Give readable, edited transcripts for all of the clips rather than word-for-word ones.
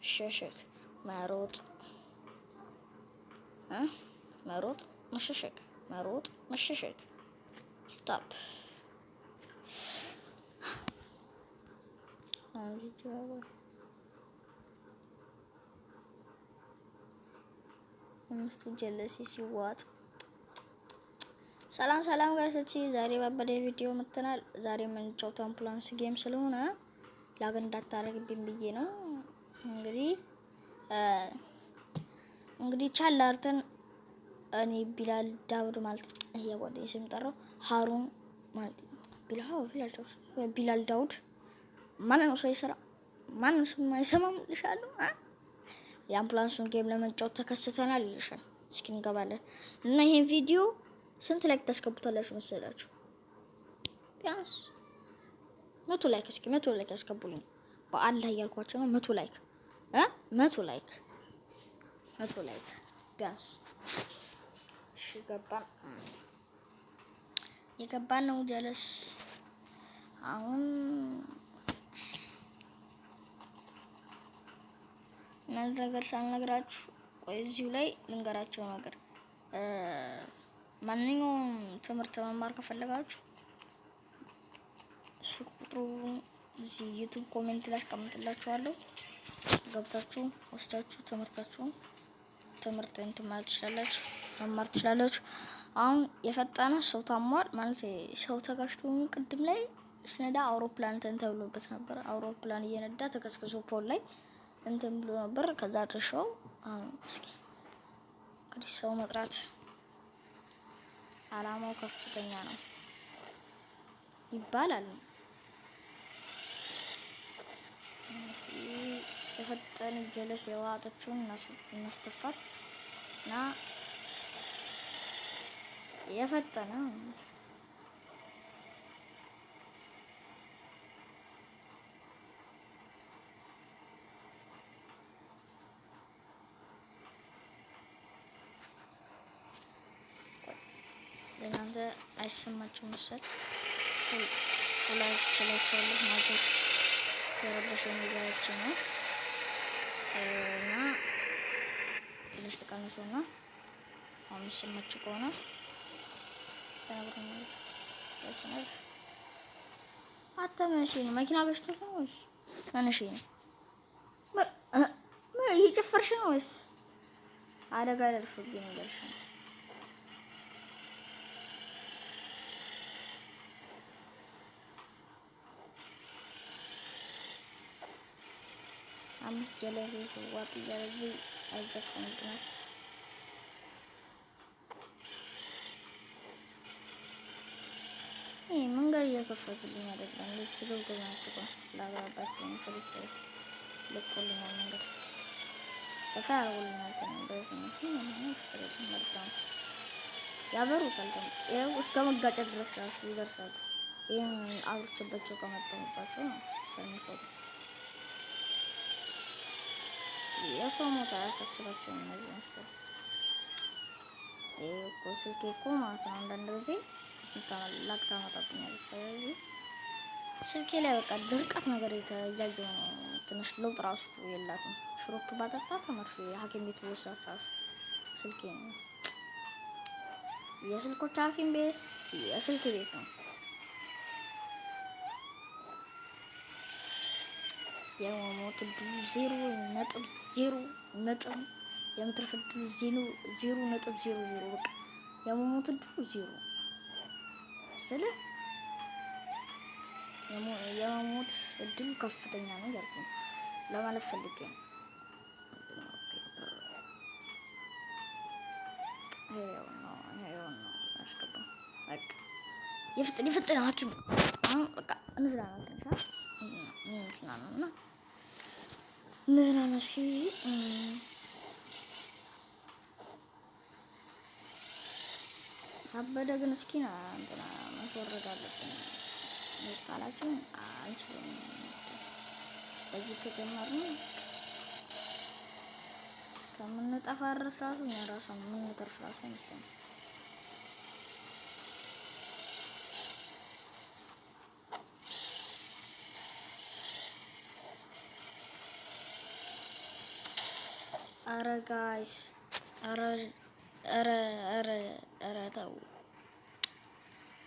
መሸሸግ፣ መሮጥ፣ መሮጥ፣ መሸሸግ፣ መሮጥ፣ መሸሸግ። Stop። አምስቱ ጀለሲ ሲዋጥ። ሰላም ሰላም guys ኦች፣ ዛሬ ባበደ ቪዲዮ መጥተናል። ዛሬ የምንጫወተው አምቡላንስ game ስለሆነ lag እንዳታረግብኝ ብዬ ነው። እንግዲህ ቻል አርተን እኔ ቢላል ዳውድ ማለት ይሄ ጓደኛዬ ስም ጠራው፣ ሀሩን ማለት ቢላል ዳውድ፣ ቢላል ዳውድ ማን ነው ሰው ይሰራ ማን ነው ሰው አይሰማም ልሻለሁ። የአምቡላንሱን game ለመጫወት ተከስተናል ይልሻል። እስኪ እንገባለን እና ይሄን ቪዲዮ ስንት like ታስገቡታላችሁ መሰላችሁ? ቢያንስ 100 like፣ እስኪ 100 like ያስገቡልኝ። በአላህ እያልኳቸው ነው። 100 like፣ 100 like፣ 100 like ቢያንስ። እሺ ገባን፣ የገባን ነው ጀለስ። አሁን አንድ ነገር ሳልነግራችሁ፣ ቆይ እዚሁ ላይ ልንገራቸው ነገር። ማንኛውም ትምህርት መማር ከፈለጋችሁ ስልክ ቁጥሩን እዚህ YouTube comment ላይ አስቀምጥላችኋለሁ። ገብታችሁ ወስዳችሁ ትምህርታችሁን ትምህርት እንትን ማለት ትችላላችሁ፣ መማር ትችላላችሁ። አሁን የፈጠነ ሰው ታሟል ማለት ሰው ተጋጭቶ ቅድም ላይ ስነዳ አውሮፕላን እንትን ተብሎበት ነበር። አውሮፕላን እየነዳ ተከስክሶ pole ላይ እንትን ብሎ ነበር። ከዛ ድርሻው አሁን እስኪ እንግዲህ ሰው መጥራት አላማው ከፍተኛ ነው ይባላል። የፈጠነ ጀለስ የዋጠችውን እናስተፋት እና የፈጠነ ለእናንተ አይሰማችሁ መሰል ፉላ ችላችኋለሁ። ማዘር የረበሸ የሚባያች ነው እና ትንሽ ተቀንሶ እና አሁን የሚሰማችሁ ከሆነ ተነግሮኛል። አተመነሽ ነው መኪና ገጭቶት ነው ወይስ መነሽ ነው? እየጨፈርሽ ነው ወይስ አደጋ ደርሶብኝ ነው እያልሽ ነው? አምስት ጀለሴ ሲዋጥ እያለ እዚህ አይዘፈንብናል። ይህ መንገድ እየከፈቱልኝ አይደለም። ልጅ ስግብግብ ናቸው። ቆይ ላግባባቸው የሚፈልግ ልቆልኛል። መንገድ ሰፋ ያደርጉልኛል። በትንሹ መርጣው ያበሩታል። ደግሞ ይኸው እስከ መጋጨት ድረስ ራሱ ይደርሳሉ። ይህን አብርቼባቸው ከመጣሁባቸው ነው ስለሚፈሩ የሰው ሞት አያሳስባቸውም። እነዚህ መሰለኝ። ይሄ እኮ ስልኬ እኮ ማለት ነው አንዳንድ ጊዜ lag ታመጣብኛለች። ስለዚህ ስልኬ ላይ በቃ ድርቀት ነገር እያየሁ ነው። ትንሽ ለውጥ ራሱ የላትም። ሽሮፕ ባጠጣት መርፌ ሐኪም ቤት ወስዳት ራሱ ስልኬ ነው። የስልኮች ሐኪም ቤት የስልክ ቤት ነው። የመሞት እድሉ 0.0 ነጥብ፣ የመትረፍ እድሉ 0.00። በቃ የመሞት እድሉ 0 ስለ የመሞት እድሉ ከፍተኛ ነው እያልኩ ነው ለማለት ፈልጌ ነው። ይኸው ነው፣ ይኸው ነው። አስገባው በቃ የፍጥን የፍጥን ሐኪም አሁን በቃ እንዝናና፣ ትንሽ እንዝናና እንዝናና እስኪ። ታበደ ግን እስኪ እንትና ማስወረድ አለብን። እንዴት ካላችሁ አንችልም። በዚህ ከጀመርን እስከምንጠፋ ድረስ ራሱ እኛ ራሱ የምንተርፍ ራሱ አይመስለኝም። አረ guys፣ አረ አረ አረ አረ ተው፣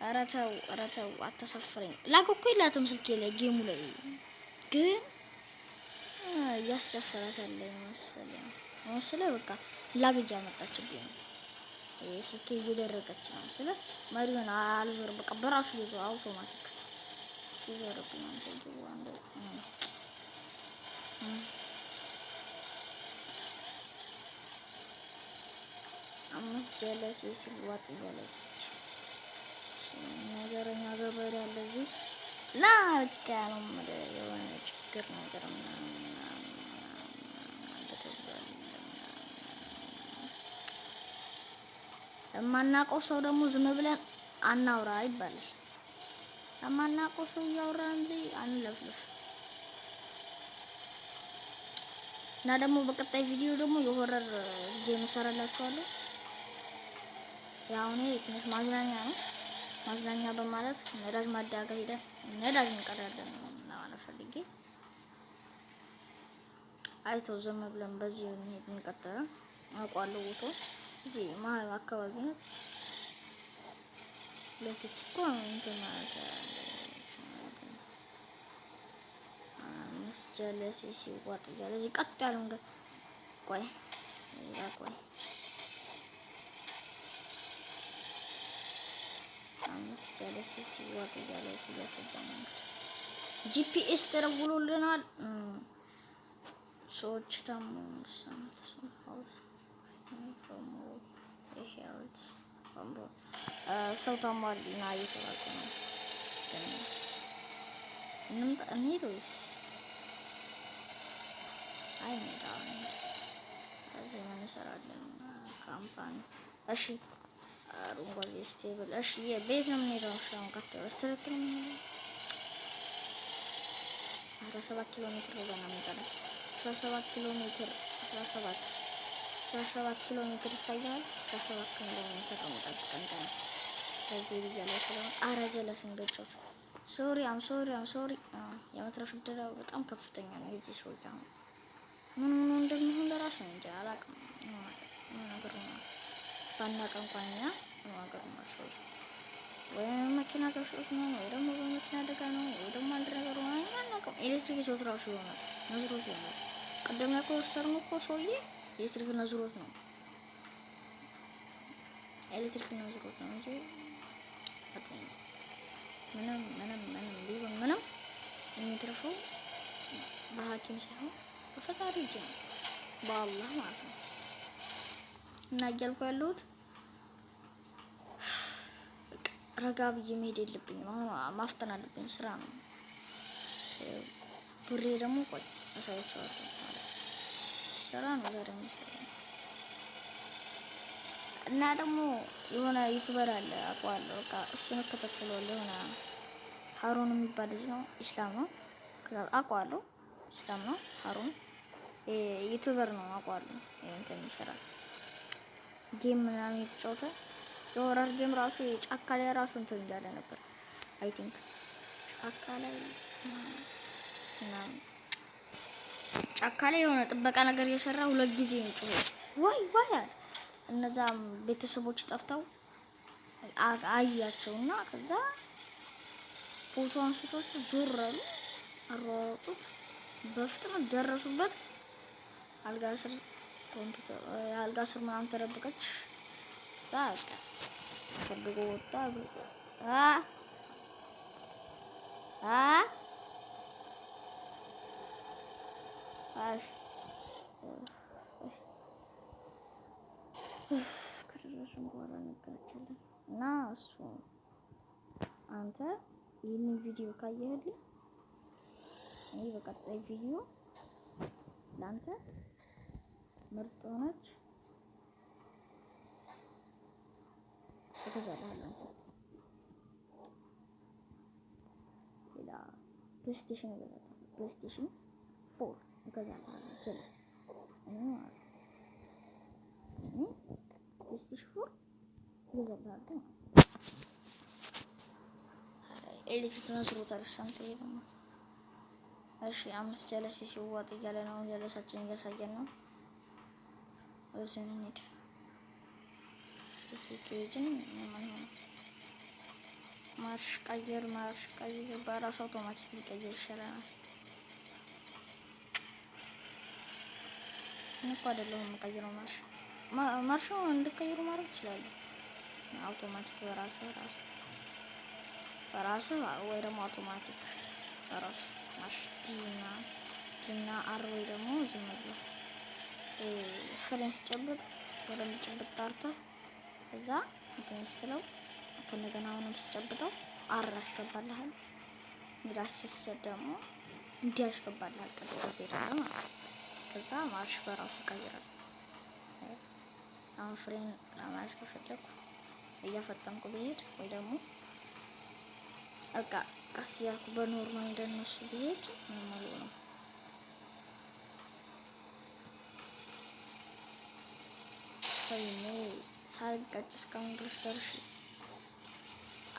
አረ ተው፣ አረ ተው፣ አታሳፍረኝ። Lag እኮ የላትም ስልኬ ላይ፣ game ኡ ላይ ግን እያስጨፈራታል መሰለኝ መሰለኝ። በቃ lag እያመጣችብኝ ነው። ስልኬ እየደረቀች ነው ስለ መሪውን አልዞርም። በቃ በራሱ ይዞ አውቶማቲክ ይዞርብኝ። አንተ አንደ አምስት ጀለሴ ሲዋጥ እያለች ነገረኛ ገበሬ አለ እዚህ እና በቃ ነው የምልህ የሆነ ችግር ነገር ምናምን ተብሏል። ለማናውቀው ሰው ደግሞ ዝም ብለን አናውራ ይባላል። ለማናውቀው ሰው እያወራን እንጂ አንለፍልፍ። እና ደግሞ በቀጣይ ቪዲዮ ደግሞ የ horror game እሰራላችኋለሁ። ያው እኔ ትንሽ ማዝናኛ ነው። ማዝናኛ በማለት ነዳጅ ማደያ ጋር ሄደን ነዳጅ እንቀዳለን ለማለት ፈልጌ አይተው ዝም ብለን በዚህ እንሄድ እንቀጥላለን። አውቀዋለሁ ቦታው እዚህ መሀል አካባቢ ናት። ለዚች እኮ እንትን ማለት ማለት ነው። አምስት ጀለሴ ሲዋጥ እያለ እዚህ ቀጥ ያለው መንገድ፣ ቆይ እዛ ቆይ፣ አምስት ጀለሴ ሲዋጥ እያለ እዚህ እያሰባ መንገድ GPS ተደውሎልናል። ሰዎች ታሞ ሰው ታሟል እና እየተባልኩ ነው። እንምጣ እንሂድ ወይስ አይ እንሂድ። አሁን እዚህ ምን እንሰራለን? Company እሺ፣ አረንጓዴ stable እሺ፣ ቤት ነው የምንሄደው። እሺ፣ አሁን ቀጥ straight ነው የምንሄደው። 17 ኪሎ ሜትር ነው ገና የምንቀረው። 17 ኪሎ ሜትር፣ 17 17 ኪሎ ሜትር ይታያል። 17 ኪሎ ሜትር ነው የምጠብቀን ገና በዚህ ብያለሁ ስለሆነ አረ ጀለስን ገጨሁት። Sorry, I'm sorry, I'm sorry። የመትረፍ ዕድሉ በጣም ከፍተኛ ነው የዚህ ሰውዬ። አሁን ምን ሆኖ እንደሚሆን ለራሱ ነው እንጂ አላውቅም። ምን ነገር ነው ባናውቅ እንኳን እኛ ምን ነገር ነው ሰውዬው ወይ መኪና ገጭቶት ነው ወይ ደግሞ በመኪና አደጋ ነው ወይ ደግሞ አንድ ነገር ሆነ አናውቅም። ኤሌክትሪክ ይዞት ራሱ ይሆናል፣ ነዝሮት ይሆናል። ቅድም ላይ እኮ ወሰድነው እኮ ሰውዬ ኤሌክትሪክ ነዝሮት ነው፣ ኤሌክትሪክ ነዝሮት ነው እንጂ ምንም ምንም ምንም ቢሆን ምንም የሚተርፈው በሐኪም ሳይሆን በፈጣሪ እጅ ነው፣ በአላህ ማለት ነው። እና እያልኩ ያለሁት ረጋ ብዬ መሄድ የለብኝም። አሁን ማፍጠን አለብኝ። ስራ ነው። ብሬ ደግሞ ቆይ አሳያቸዋለሁ። ስራ ነው ዛሬ የሚሰራው። እና ደግሞ የሆነ YouTuber አለ አውቀዋለሁ። በቃ እሱን እከታተለዋለሁ። የሆነ ሀሩን የሚባል ልጅ ነው፣ ኢስላም ነው። አውቀዋለሁ። ኢስላም ነው ሀሩን፣ YouTuber ነው፣ አውቀዋለሁ። እንትን ይሰራል game ምናምን የተጫወተ የ horror game ራሱ ጫካ ላይ ራሱ እንትን እያለ ነበር። I think ጫካ ላይ ምናምን ጫካ ላይ የሆነ ጥበቃ ነገር እየሰራ ሁለት ጊዜ ጮኸ። ወይ ወይ አለ። እነዛም ቤተሰቦች ጠፍተው አያቸውና ከዛ ፎቶ አንስቷቸው ዞር አሉ። አሯሯጡት፣ በፍጥነት ደረሱበት። አልጋ ስር ኮምፒውተር አልጋ ስር ምናምን ተደብቀች። እዛ በቃ ፈልጎ ወጣ። አ አ አሽ ከደረስን በኋላ እንጋጫለን። እና እሱ አንተ ይህንን ቪዲዮ ካየህልኝ እኔ በቀጣይ ቪዲዮ ለአንተ ምርጥ ሆነች እገዛልሃለሁ። ሌላ PlayStation እገዛልሃለሁ። PlayStation 4 እገዛልሃለሁ። ጀለስ እኔ ማለት እኔ PlayStation 4 እገዛልሃለሁ። ኤሌክትሪክ ነዝሮታል። እሷም ደግሞ እሺ አምስት ጀለሴ ሲዋጥ እያለ ነው። ጀለሳችን እያሳየን ነው። በዚሁ እንሂድ። እዚህ ከሄድን ምንም አይሆንም። ማርሽ ቀይር፣ ማርሽ ቀይር። በራሱ አውቶማቲክ ሊቀይር ይሻለናል። እኔ እኮ አይደለሁም የምቀይረው ማርሽ። ማርሹ እንድቀይሩ ማድረግ ትችላለህ። አውቶማቲክ በራስህ ራሱ በራስህ ወይ ደግሞ አውቶማቲክ በራሱ ማርሽ D ና D ና R ወይ ደግሞ ዝም ብሎ ፍሬን ስጨብጥ በደንብ ጭብጥ አርተህ ከዛ እንትን ስትለው ከእንደገና አሁንም ስጨብጠው R ያስገባልሃል። እንግዲህ ስትሰጥ ደግሞ እንዲህ ያስገባልሃል። ቀጥታ ትሄዳለህ ማለት ነው። ከዛ ማርሽ በራሱ ይቀይራል። አሁን ፍሬን ለማያዝ ከፈለኩ እያፈጠንኩ ብሄድ ወይ ደግሞ በቃ ቀስ እያልኩ በ normal እንደነሱ ብሄድ ምንም አልሆንም። ወይኔ ሳልጋጭ እስካሁን ድረስ ደርሼ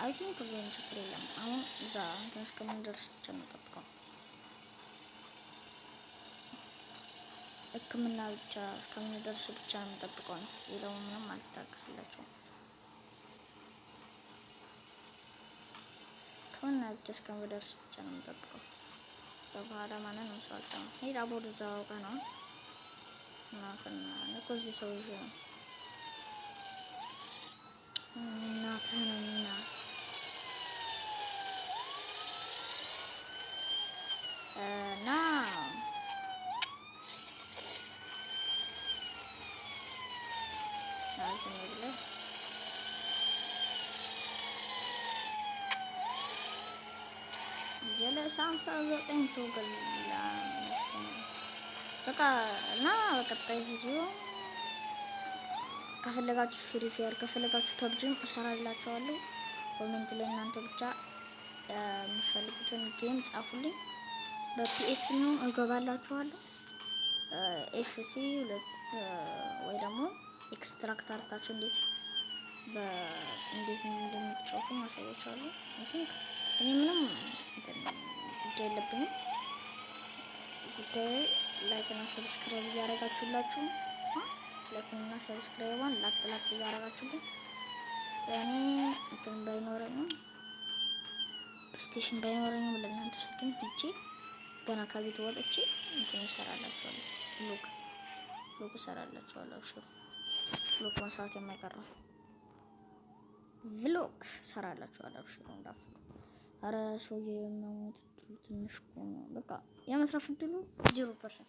I think ቢሆን ችግር የለም። አሁን እዛ እንትን እስከምንደርስ ብቻ ነው የምጠብቀው። ሕክምና ብቻ እስከምንደርስ ብቻ ነው የምጠብቀው ነው። ሌላው ምንም አልታገስላቸውም። ሕክምና ብቻ እስከምደርስ ብቻ ነው የምጠብቀው። ከዛ በኋላ ማንንም ሰው አልሰማም። ሄድ አቦ ወደዛ አውቀህ ነው እናትና እኔ እኮ እዚህ ሰው ይዤ ነው እናትህንና እና ዝም ብለህ ጀለስ 59 ሰው ገላ በቃ። እና በቀጣይ ቪዲዮ ከፈለጋችሁ Free Fire ከፈለጋችሁ PUBG ም እሰራላችኋለሁ። Comment ላይ እናንተ ብቻ የምትፈልጉትን game ጻፉልኝ። በ PS ነው እገባላችኋለሁ። FC ወይ ደግሞ extract አርታችሁ እንዴት እንደምትጫወቱ ማሳያችኋለሁ። I think እኔ ምንም ጉዳይ የለብኝም። ጉዳይ like እና subscribe እያደረጋችሁላችሁ like እና subscribe ን ላጥ ላጥ እያደረጋችሁልኝ እኔ እንትን ባይኖረኝም PlayStation ባይኖረኝም ለእናንተ ስል ግን ሂጄ ገና ከቤት ወጥቼ እንትን እሰራላችኋለሁ። Vlog እሰራላችኋለሁ። አብሽሩ፣ vlog መስራት የማይቀር ነው። Vlog እሰራላችኋለሁ። አብሽሩ እንዳትሉ። አረ ሰውዬው የመሞት እድሉ ትንሽ እኮ ነው። በቃ የመትረፍ እድሉ 0%፣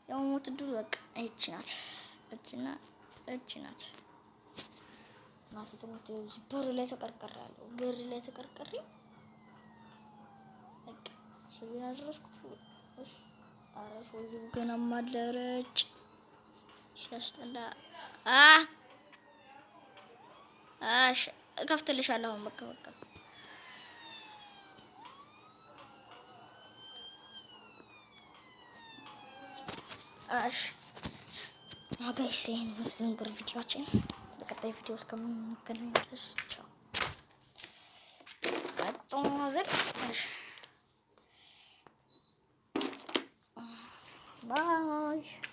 የመሞት እድሉ በቃ ይቺ ናት። እቺና እቺ ናት። እናቴ ትምህርት በር ላይ ተቀርቅሬ ያለው በር ላይ ተቀርቅሬ በቃ ሰውዬውን አደረስኩት። አረ ሰውዬው ገናም አለረጭ ሲያስጠላ። አ አሽ እከፍትልሻለሁ አሁን በቃ በቃ እሺ guys፣ ይሄን ይመስል ነበር ቪዲዮአችን። በቀጣይ ቪዲዮ እስከምንገናኝ ድረስ ቻው። እሺ bye።